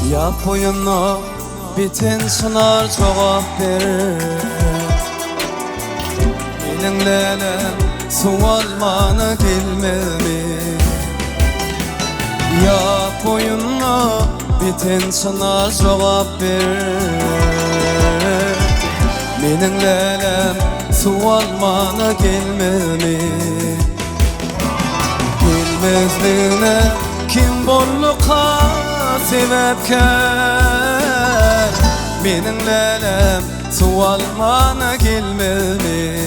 Ýap boýunda biten çynar jogap ber. Meniň lälem suw almana gelmezmi? Ýap boýunda biten çynar jogap ber. Meniň lälem suw almana gelmezmi? Gelmezligine kim bolduka sebäpkär? Meniň lälem suw almana gelmezmi?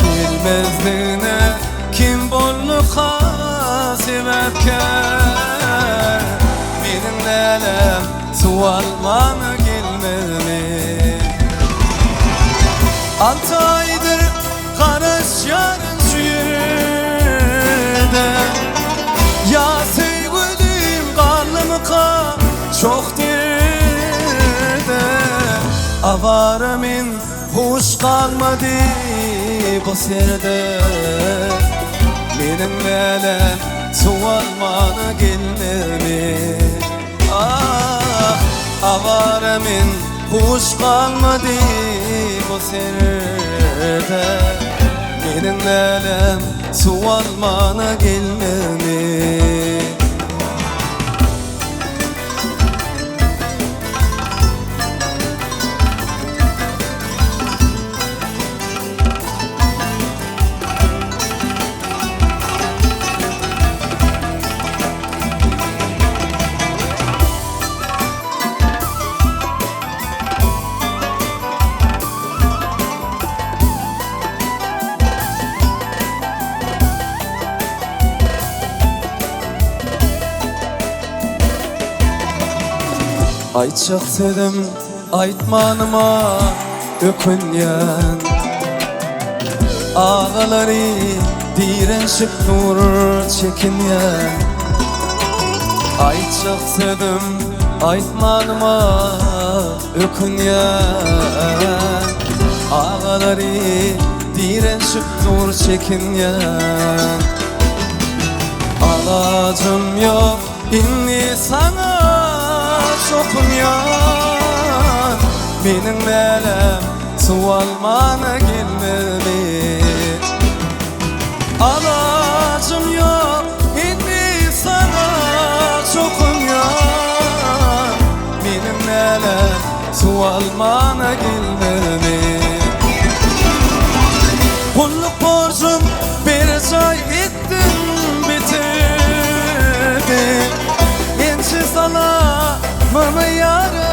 Gelmezligine kim bolduka sebäpkär? Meniň lälem suw almana gelmezmi? Alty aýdyr Garaşýaryn şu ýerde Ýa söýgülim galdymyka çoh derde Awara men huş galmady bu serde Meniň lälem suw almana gelmezmi Ah awara men Huş galmady bu serde Meniň lälem suw almana gelmedi. Aýtjak sözüm aýtmanyma ökünýän Agalary direnşip dur çekinýän Aýtjak sözüm aýtmanyma ökünýän Agalary direnşip dur çekinýän Alajym ýok indi saňa çokunýan Meniň lälem suw almana gelmeli Alajym ýok indi saňa çokunýan Meniň lälem suw almana gelmeli Gulluk borjum berjaý etdim bitirdim Ençe salamymy ýara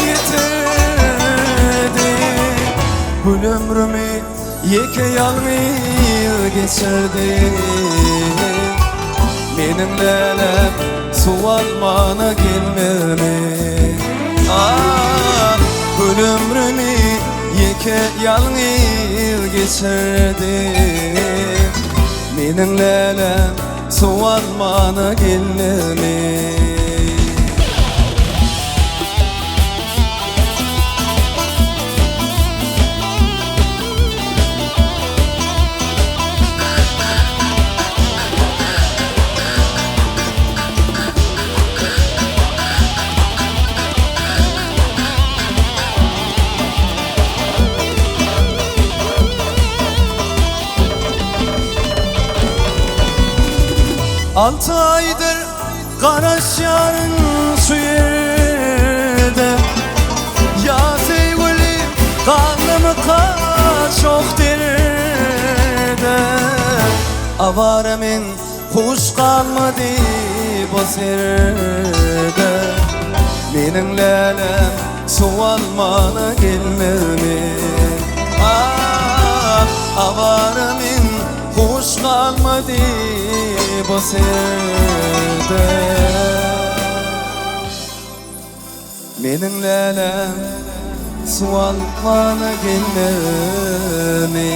ýetirdim Gül ömrümi Ýeke ýalňyz geçirdi Meniň lälem suw almana gelmezmi Ah, gül ömrümi ýeke ýalňyz geçirdi Meniň lälem suw almana gelmezmi. Alty aýdyr Garaşýaryn şu ýerde Ýa söýgülim galdymyka çoh derde Awara men huş galmady bu serde Meniň lälem suw almana gelmezmi Ah awara men Huş galmady bu serde Meniň lälem suw almana gelmezmi?